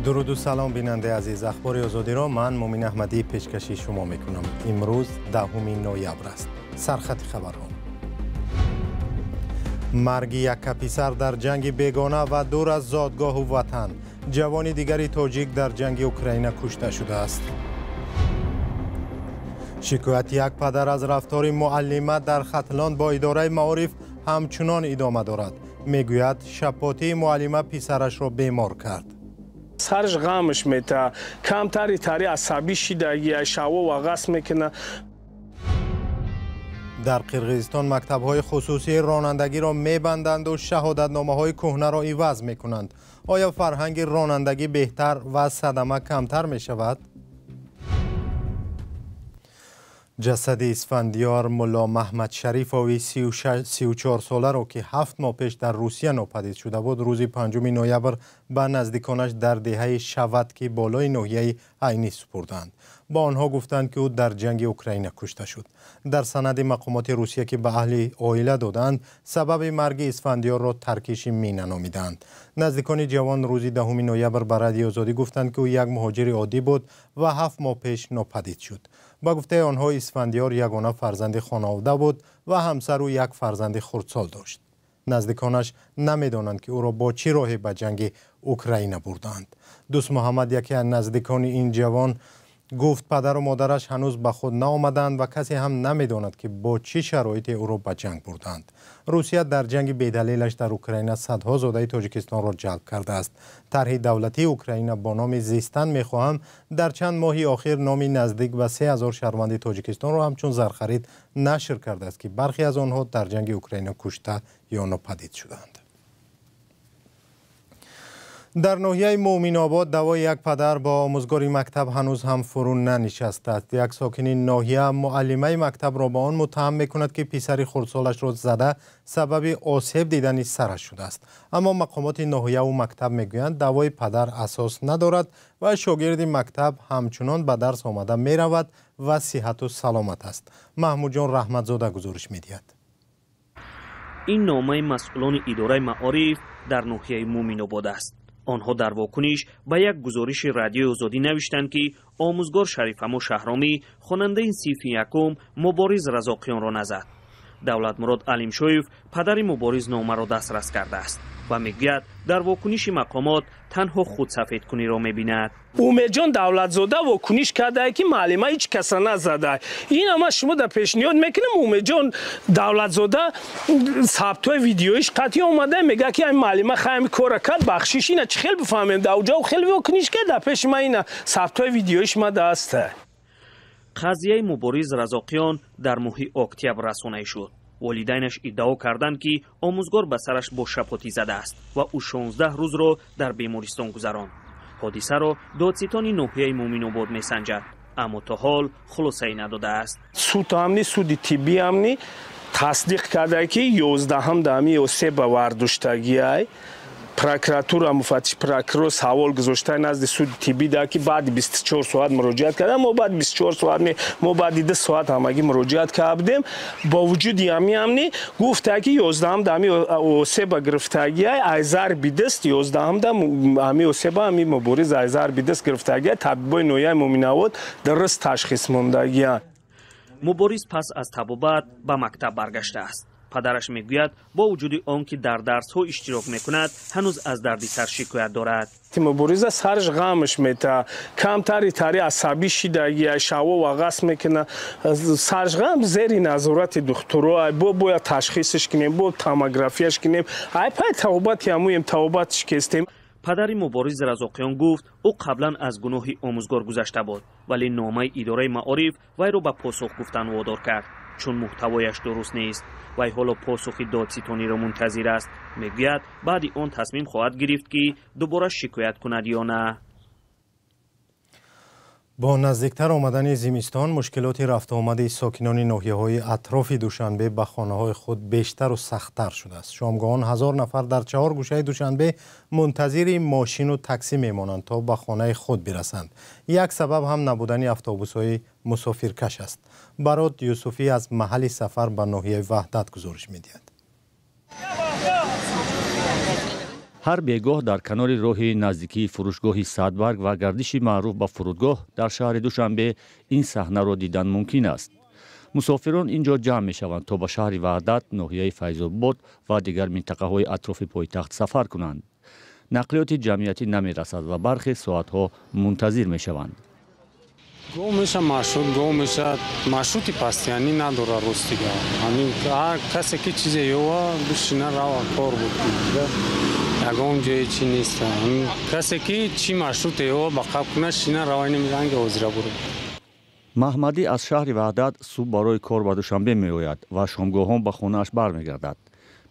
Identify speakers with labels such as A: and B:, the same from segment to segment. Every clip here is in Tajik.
A: Дуруду салом, бинандаи азиз. Ахбори Озодиро ман, Мумин Аҳмадӣ, пешкаши шумо мекунам. Имрӯз 10 ноябр аст. Сархати хабарҳо: марги якка писар дар ҷанги бегона ва дур аз зодгоҳу ватан. Ҷавони дигари тоҷик дар ҷанги Украина кушта шудааст. Шикояти як падар аз рафтори муаллима дар Хатлон бо идораи маориф ҳамчунон идома дорад. Мегӯяд, шапотии муаллима писарашро бемор кард.
B: Сарш ғамш мета, камтари тари асабӣ шидагия, шаво вағас мекуна.
A: Дар Қирғизистон мактабҳои хусусии ронандагиро мебанданду шаҳодатномаҳои кӯҳнаро иваз мекунанд. Оё фарҳанги ронандагӣ беҳтар ва садама камтар мешавад? Ҷасади Исфандиёр Мулло Маҳмад Шарифови 34-соларо, ки 7 моҳ пеш дар Русия нопадид шуда буд, рӯзи 5 ноябр ба наздиконаш дар деҳаи Шават, ки болои ноҳияи Айнӣ, супурданд. Ба онҳо гуфтанд, ки ӯ дар ҷанги Украина кушта шуд. Дар санади мақомоти Русия, ки ба аҳли оила доданд, сабаби марги Исфандиёрро таркиши мина номиданд. Наздикони ҷавон рӯзи 10 ноябр ба Радиои Озодӣ гуфтанд, ки ӯ як муҳоҷири оддӣ буд ва 7 моҳ пеш нопадид шуд. Ба гуфтаи онҳо, Исфандиёр ягона фарзанди хонавода буд ва ҳамсару як фарзанди хурдсол дошт. Наздиконаш намедонанд, ки ӯро бо чӣ роҳе ба ҷанги Украина бурданд. Дӯстмуҳаммад, яке аз наздикони ин ҷавон, гуфт, падару модараш ҳанӯз ба худ наомаданд ва касе ҳам намедонад, ки бо чӣ шароите ӯро ба ҷанг бурданд. Русия дар ҷанги бедалилаш дар Украина садҳо зодаи Тоҷикистонро ҷалб кардааст. Тарҳи давлатии Украина бо номи «Зистан мехоҳам» дар чанд моҳи охир номи наздик ба 3000 шаҳрванди Тоҷикистонро ҳамчун зархарид нашр кардааст, ки бархе аз онҳо дар ҷанги Украина кушта ё нопадид шуданд. Дар ноҳияи Муъминобод даъвои як падар бо омӯзгори мактаб ҳанӯз ҳам фурӯ нанишастааст. Як сокини ноҳия муаллимаи мактабро ба он муттаҳам мекунад, ки писари хурдсолашро зада, сабаби осеб дидани сараш шудааст. Аммо мақомоти ноҳияву мактаб мегӯянд, даъвои падар асос надорад ва шогирди мактаб ҳамчунон ба дарс омада меравад ва сиҳату саломат аст. Маҳмудҷон Раҳматзода гузориш медиҳад.
C: Ин номаи масъулони идораи маориф дар ноҳияи Муъминобод аст. Онҳо дар вокуниш ба як гузориши Радиои Озодӣ навиштанд, ки омӯзгор Шарифамо Шаҳромӣ хонандаи синфи якум Мубориз Разоқиёнро назад. Давлатмурод Алимшоев, падари Мубориз, номаро дастрас кардааст ва мегӯяд, дар вокуниши мақомот танҳо худсафедкуниро мебинад.
B: Умедҷон Давлатзода вокуниш кардае, ки муаллима ҳеҷ каса назада. Ин ама шумо дар пешниҳод мекунем. Умедҷон Давлатзода сабтҳои видеоиш қатъӣ омада, мега, ки ами муаллима хайми кора кард, бахшиш. Ина чӣ хел бифаҳмем? Дар уҷо хеле вокуниш кард, дар пеши ма ина сабтҳои видеоиш ма даста.
C: Қазияи Мубориз Разоқиён дар моҳи октябр расонаӣ шуд. Волидайнаш иддао карданд, ки омӯзгор ба сараш бо шапотӣ задааст ва ӯ 16 рӯзро дар бемористон гузаронд. Ҳодисаро додситони ноҳияи Муъминобод месанҷад, аммо то ҳол хулосае надодааст.
B: Суд ҳамни, суди тиббӣ ҳамни тасдиқ карда, ки 11-ҳам даҳами осеба вардуштагиай. Прокуратура, муфаттиш прокурор савол гузошта назди суди тиббӣ да, ки баъди 24 соат муроҷиат карда. Мо баъди 24 соат не, мо баъди 2 соат ҳамагӣ муроҷиат карда будем. Бо вуҷуди ҳами ҳамни гуфта, ки 11-ҳам даҳами осеба гирифтагиай ай зарби даст. 11-ҳам да ҳами осеба ҳами Мубориз ай зарби даст гирифтагиай. Табибои ноҳияи Муъминобод дуруст ташхис мондагиянд.
C: Мубориз пас аз табобат ба мактаб баргаштааст. Падараш мегӯяд, бо вуҷуди он ки дар дарсҳо иштирок мекунад, ҳанӯз аз дарди сар шикоят дорад.
B: Мубориза сарш ғамш мета, камтари тари асабӣ шидагия, шаво вағас мекуна. Сарш ғам зери назорати духтуро, бо бояд ташхисш кунем, бо томографияш кунем. Ай пай табобати ҳамуем, табобатш кестем.
C: Падари Мубориз Разоқиён гуфт, ӯ қаблан аз гуноҳи омӯзгор гузашта буд, вале номаи идораи маориф вайро ба посух гуфтан водор кард, чун муҳтавояш дуруст нест. Вай ҳоло посухи додситониро мунтазир аст. Мегӯяд, баъди он тасмим хоҳад гирифт, ки дубора шикоят кунад ё на.
A: Бо наздиктар омадани зимистон мушкилоти рафтуомади сокинони ноҳияҳои атрофи Душанбе ба хонаҳои худ бештару сахттар шудааст. Шомгоҳон 1000 нафар дар чаҳор гӯшаи Душанбе мунтазири мошину таксӣ мемонанд, то ба хонаи худ бирасанд. Як сабаб ҳам набудани автобусҳои мусофиркаш аст. Барот Юсуфӣ аз маҳалли сафар ба ноҳияи Ваҳдат гузориш медиҳад.
D: Ҳар бегоҳ дар канори роҳи наздикии фурӯшгоҳи Садбарг ва гардиши маъруф ба фурудгоҳ дар шаҳри Душанбе ин саҳнаро дидан мумкин аст. Мусофирон ин ҷо ҷамъ мешаванд то ба шаҳри Ваҳдат, ноҳияи Файзобод ва дигар минтақаҳои атрофи пойтахт сафар кунанд. Нақлиёти ҷамъиятӣ намерасад ва бархе соатҳо мунтазир мешаванд.
E: Гоҳ меша маршрут, гоҳ меша маршрути постоянный надора, ростига. Ҳамин ҳар касе ки чизе ёва, бишина, рава, кор бикунад. Ягон ҷое чи нест. Касе ки чӣ маршруте ёва, ба қаб кунад, шина, рава, инам ранги ҳозира буро.
D: Маҳмадӣ аз шаҳри Ваҳдат субҳ барои кор ба Душанбе меояд ва шомгоҳон ба хонааш бармегардад.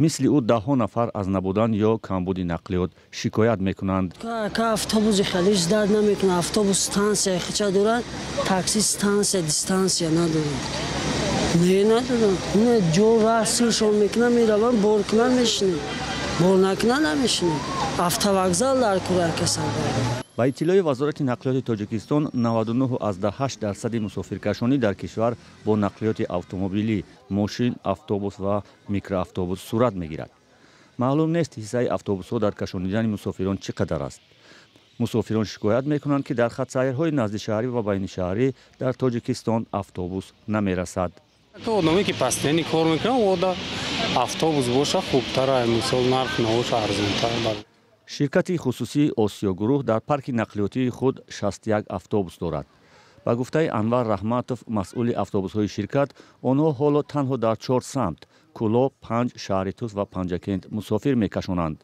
D: Мисли ӯ даҳҳо нафар аз набудан ё камбуди нақлиёт шикоят мекунанд.
F: Ка автобуси халиш дард намекунад, автобус станция хича дорад, такси станция дистанция надорад. Не, надорад. Не, ҷо раҳ сиршон мекунад, мераванд, бор кунанд, мешинем. Бор накунанд, намешинем. Автовокзал дар кура касал.
D: Ба иттилои Вазорати нақлиёти Тоҷикистон, 99,8% мусофиркашонӣ дар кишвар бо нақлиёти автомобилӣ, мошин, автобус ва микроавтобус сурат мегирад. Маълум нест, ҳиссаи автобусҳо дар кашонидани мусофирон чӣ қадар аст. Мусофирон шикоят мекунанд, ки дар хатсайрҳои наздишаҳрӣ ва байнишаҳрӣ дар Тоҷикистон автобус намерасад.
E: Одаме ки постоянно кор мекунад, ода автобус боша хубтара, мисол нарх навоша арзонтар.
D: Ширкати хусусии Осиёгурӯҳ дар парки нақлиётии худ 61 автобус дорад. Ба гуфтаи Анвар Раҳматов, масъули автобусҳои ширкат, онҳо ҳоло танҳо дар чор самт Кӯлоб, Панҷ, шаҳри Тус ва Панҷакент мусофир мекашонанд.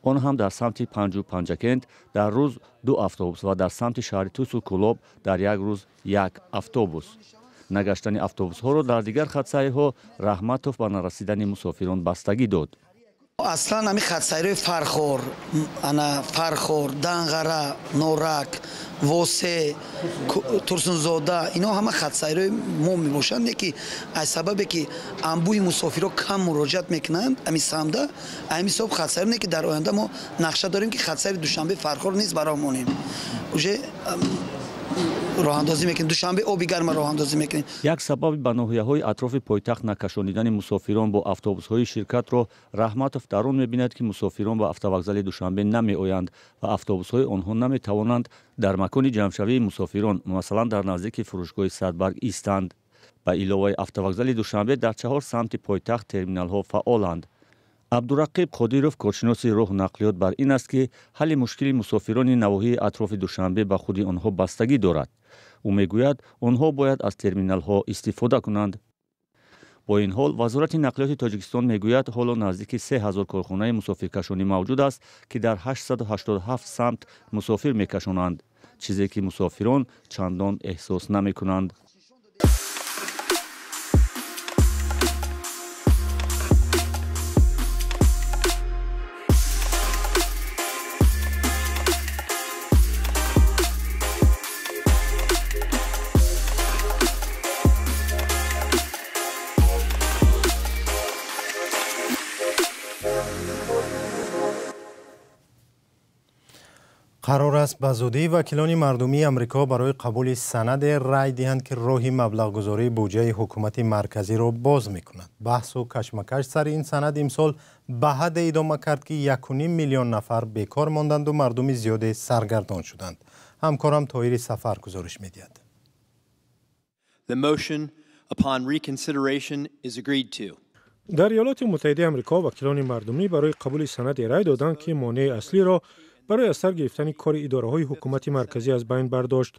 D: Он ҳам дар самти Панҷу Панҷакент дар рӯз ду автобус ва дар самти шаҳри Тусу Кӯлоб дар як рӯз як автобус. Нагаштани автобусҳоро дар дигар хатсайрҳо Раҳматов ба нарасидани мусофирон бастагӣ дод.
G: Аслан ҳамин хатсайрҳои Фархор, ана Фархор, Данғара, Норак, Восе, Турсунзода, ино ҳама хатсайрҳои мо мебошанд, ки аз сабабе ки анбӯҳи мусофирҳо кам муроҷиат мекунанд ҳамин самда, ҳамин ҳисоб хатсайр не, ки дар оянда мо нақша дорем, ки хатсайри Душанбе Фархор низ бароҳ монем. Уже роҳандозӣ мекунем, Душанбе оби гарма роҳандозӣ мекунем.
D: Як сабаби ба ноҳияҳои атрофи пойтахт накашонидани мусофирон бо автобусҳои ширкатро Раҳматов дар он мебинад, ки мусофирон ба автовокзали Душанбе намеоянд ва автобусҳои онҳо наметавонанд дар макони ҷамъшавии мусофирон, масалан дар наздики фурӯшгоҳи Садбарг, истанд. Ба иловаи автовокзали Душанбе дар чаҳор самти пойтахт терминалҳо фаъоланд. Абдурақиб Қодиров, коршиноси роҳу нақлиёт, бар ин аст, ки ҳалли мушкили мусофирони навоҳии атрофи Душанбе ба худи онҳо бастагӣ дорад. Ӯ мегӯяд, онҳо бояд аз терминалҳо истифода кунанд. Бо ин ҳол Вазорати нақлиёти Тоҷикистон мегӯяд, ҳоло наздики 3000 корхонаи мусофиркашонӣ мавҷуд аст, ки дар 887 самт мусофир мекашонанд, чизе ки мусофирон чандон эҳсос намекунанд.
A: Қарор аст ба зудӣ вакилони мардумии Амрико барои қабули санаде рай диҳанд, ки роҳи маблағгузории буҷаи ҳукумати марказиро боз мекунад. Баҳсу кашмакаш сари ин санад имсол ба ҳадде идома кард, ки 1,5 миллион нафар бекор монданду мардуми зиёде саргардон шуданд. Ҳамкорам Тоҳири Сафар гузориш медиҳад.
H: The motion upon reconsideration is agreed to.
I: Дар Иёлоти Муттаҳидаи Амрико вакилони мардумӣ барои қабули санаде рай доданд, ки монеаи аслиро барои аз сар гирифтани кори идораҳои ҳукумати марказӣ аз байн бардошт.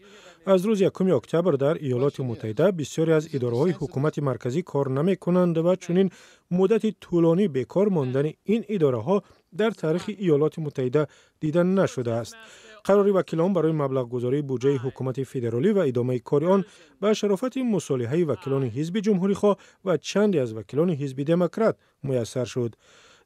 I: Аз рӯзи 1 октябр дар Иёлоти Муттаҳида бисёре аз идораҳои ҳукумати марказӣ кор намекунанд ва чунин муддати тӯлонӣ бекор мондани ин идораҳо дар таърихи Иёлоти Муттаҳида дида нашудааст. Қарори вакилон барои маблағгузории буҷаи ҳукумати федералӣ ва идомаи кори он ба шарофати мусолиҳаи вакилони ҳизби ҷумҳурихоҳ ва чанде аз вакилони ҳизби демократ муяссар шуд.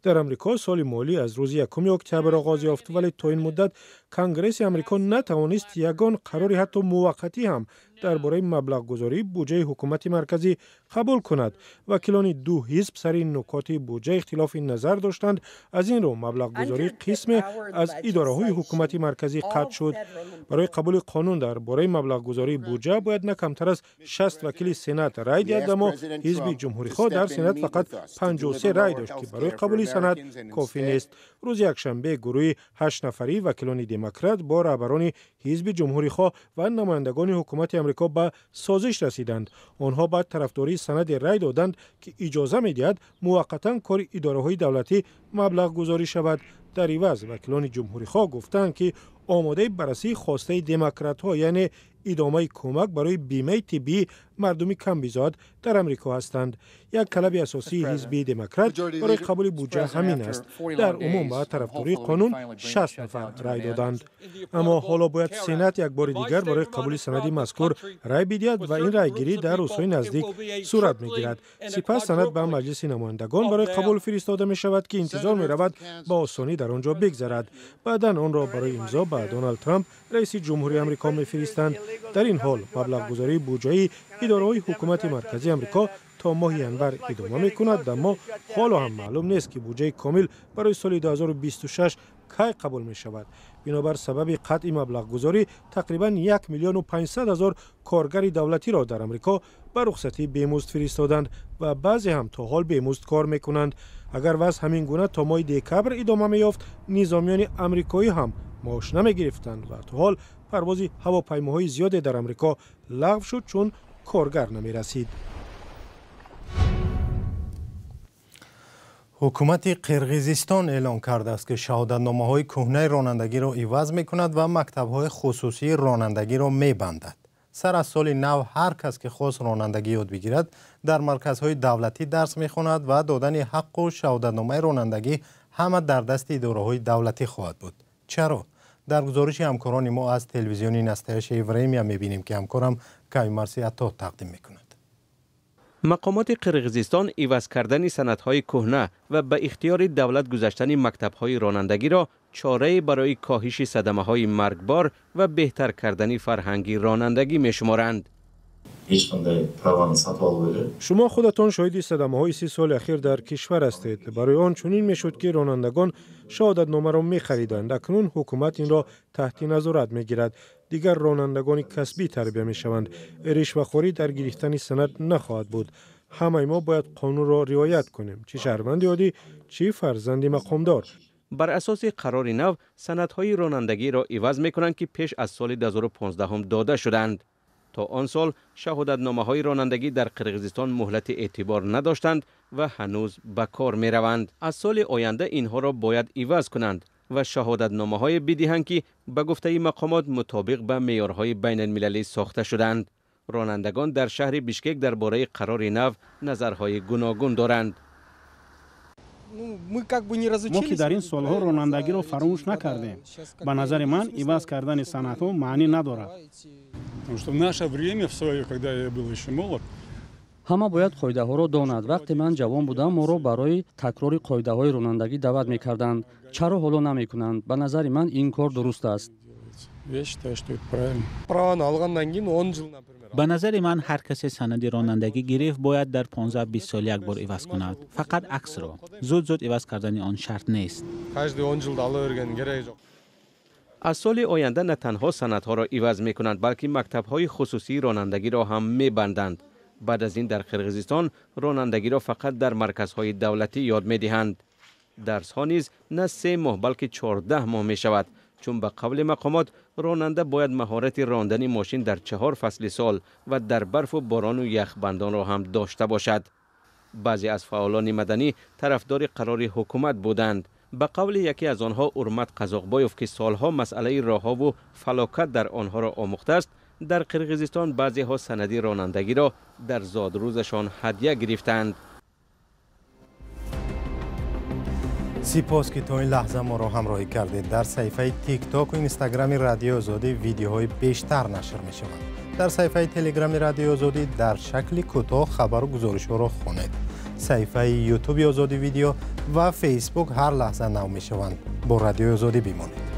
I: Дар Амрико соли молӣ аз рӯзи 1 октябр оғоз ёфт, вале то ин муддат Конгресси Амрико натавонист ягон қарори ҳатто муваққатӣ ҳам дар бораи маблағгузории буҷаи ҳукумати марказӣ қабул кунад. Вакилони ду ҳизб сари нукоти буҷа ихтилофи назар доштанд. Аз ин рӯ маблағгузории қисме аз идораҳои ҳукумати марказӣ қатъ шуд. Барои қабули қонун дар бораи маблағгузории буҷа бояд на камтар аз 60 вакили Сенат рай диҳад, аммо ҳизби ҷумҳурихоҳ дар Сенат фақат 53 рай дошт, ки барои қабули санад кофӣ нест. Рӯзи якшанбе гурӯҳи 8 нафарии вакилони демократ бо раҳбарони ҳизби ҷумҳурихоҳ ва намояндагони ҳукумати Амрико ба созиш расиданд. Онҳо ба тарафдории санаде рай доданд, ки иҷоза медиҳад муваққатан кори идораҳои давлатӣ маблағгузорӣ шавад. Дар иваз вакилони ҷумҳурихоҳ гуфтанд, ки омодаи баррасии хостаи демократҳо, яъне идомаи кӯмак барои бимаи тиббии мардуми камбизоат дар Амрико ҳастанд. Як талаби асосии ҳизби демократ барои қабули буҷа ҳамин аст. Дар умум ба тарафдории қонун 60 нафар рай доданд, аммо ҳоло бояд Сенат як бори дигар барои қабули санади мазкур рай бидиҳад ва ин райгирӣ дар рӯзҳои наздик сурат мегирад. Сипас санад ба Маҷлиси намояндагон барои қабул фиристода мешавад, ки интизор меравад ба осонӣ дар он ҷо бигзарад. Баъдан онро барои имзо ба Доналд Трамп, раиси ҷумҳури Амрико, мефиристанд. Дар ин ҳол маблағгузории буҷаи идораҳои ҳукумати марказии Амрико то моҳи январ идома мекунад, аммо ҳоло ҳам маълум нест, ки буҷаи комил барои соли 2026 кай қабул мешавад. Бинобар сабаби қатъи маблағгузорӣ тақрибан 1 миллиону 500 ҳазор коргари давлатиро дар Амрико ба рухсатии бемузд фиристоданд ва баъзе ҳам то ҳол бемузд кор мекунанд. Агар вазъ ҳамин гуна то моҳи декабр идома меёфт, низомиёни амрикоӣ ҳам маош намегирифтанд ва то ҳол парвози ҳавопаймоҳои зиёде дар Амрико лағв шуд, чун коргар намерасид.
A: Ҳукумати Қирғизистон эълон кардааст, ки шаҳодатномаҳои кӯҳнаи ронандагиро иваз мекунад ва мактабҳои хусусии ронандагиро мебандад. Сар аз соли нав ҳар кас, ки хост ронандагӣ ёд бигирад, дар марказҳои давлатӣ дарс мехонад ва додани ҳаққу шаҳодатномаи ронандагӣ ҳама дар дасти идораҳои давлатӣ хоҳад буд. Чаро? Дар гузориши ҳамкорони мо аз телевизиони «Настоящее время» мебинем, ки ҳамкорам Каюмарси Ато тақдим мекунад.
J: Мақомоти Қирғизистон иваз кардани санадҳои кӯҳна ва ба ихтиёри давлат гузаштани мактабҳои ронандагиро чорае барои коҳиши садамаҳои маргбор ва беҳтар кардани фарҳанги ронандагӣ мешуморанд.
I: Шумо худатон шоҳиди садамаҳои 30 соли ахир дар кишвар ҳастед. Барои он чунин мешуд, ки ронандагон шаҳодатномаро мехариданд. Акнун ҳукумат инро таҳти назорат мегирад. Дигар ронандагони касбӣ тарбия мешаванд. Ришвахорӣ дар гирифтани санад нахоҳад буд. Ҳамаи мо бояд қонунро риоят кунем, чӣ шаҳрванди оддӣ, чӣ фарзанди мақомдор.
J: Бар асоси қарори нав, санадҳои ронандагиро иваз мекунанд, ки пеш аз соли 2015 дода шуданд. То он сол шаҳодатномаҳои ронандагӣ дар Қирғизистон муҳлати эътибор надоштанд ва ҳанӯз ба кор мераванд. Аз соли оянда инҳоро бояд иваз кунанд ва шаҳодатномаҳое бидиҳанд, ки ба гуфтаи мақомот мутобиқ ба меъёрҳои байналмилалӣ сохта шуданд. Ронандагон дар шаҳри Бишкек дар бораи қарори нав назарҳои гуногун доранд.
K: Мо ки дар ин солҳо ронандагиро фаромӯш накардем, ба назари ман, иваз кардани санадҳо маънӣ надорад.
L: Потому что в наше время, в свое, когда я был еще молод,
M: Ҳама бояд қоидаҳоро донад. Вақте ман ҷавон будам, моро барои такрори қоидаҳои ронандагӣ даъват мекарданд. Чаро ҳоло намекунанд? Ба назари ман, ин кор дуруст аст.
L: Я считаю, что это правильно.
N: Праваны алгандан кийин 10 жыл, например.
O: Ба назари ман, ҳар касе санади ронандагӣ гирифт, бояд дар 15-20 сол як бор иваз кунад, фақат аксро. Зуд зуд иваз кардани он шарт нест.
N: Каждый 10 жылда ала бергенин кереги жок.
J: Аз соли оянда на танҳо санадҳоро иваз мекунанд, балки мактабҳои хусусии ронандагиро ҳам мебанданд. Баъд аз ин дар Қирғизистон ронандагиро фақат дар марказҳои давлатӣ ёд медиҳанд. Дарсҳо низ на 3 моҳ, балки 14 моҳ мешавад, чун ба қавли мақомот ронанда бояд маҳорати рондани мошин дар чаҳор фасли сол ва дар барфу борону яхбандонро ҳам дошта бошад. Баъзе аз фаъолони маданӣ тарафдори қарори ҳукумат буданд. Ба қавли яке аз онҳо, Урмат Қазоқбоев, ки солҳо масъалаи роҳҳову фалокат дар онҳоро омӯхтааст, дар Қирғизистон баъзеҳо санади ронандагиро дар зодрӯзашон ҳадя гирифтаанд.
A: Сипос, ки то ин лаҳза моро ҳамроҳӣ кардед. Дар саҳифаи Тиктоку Инстаграми Радиои Озодӣ видеоҳои бештар нашр мешаванд. Дар саҳифаи Телеграми Радиои Озодӣ дар шакли кӯтоҳ хабару гузоришҳоро хонед. Саҳифаи Ютуби Озодӣ Видео ва Фейсбук ҳар лаҳза нав мешаванд. Бо Радиои Озодӣ бимонед.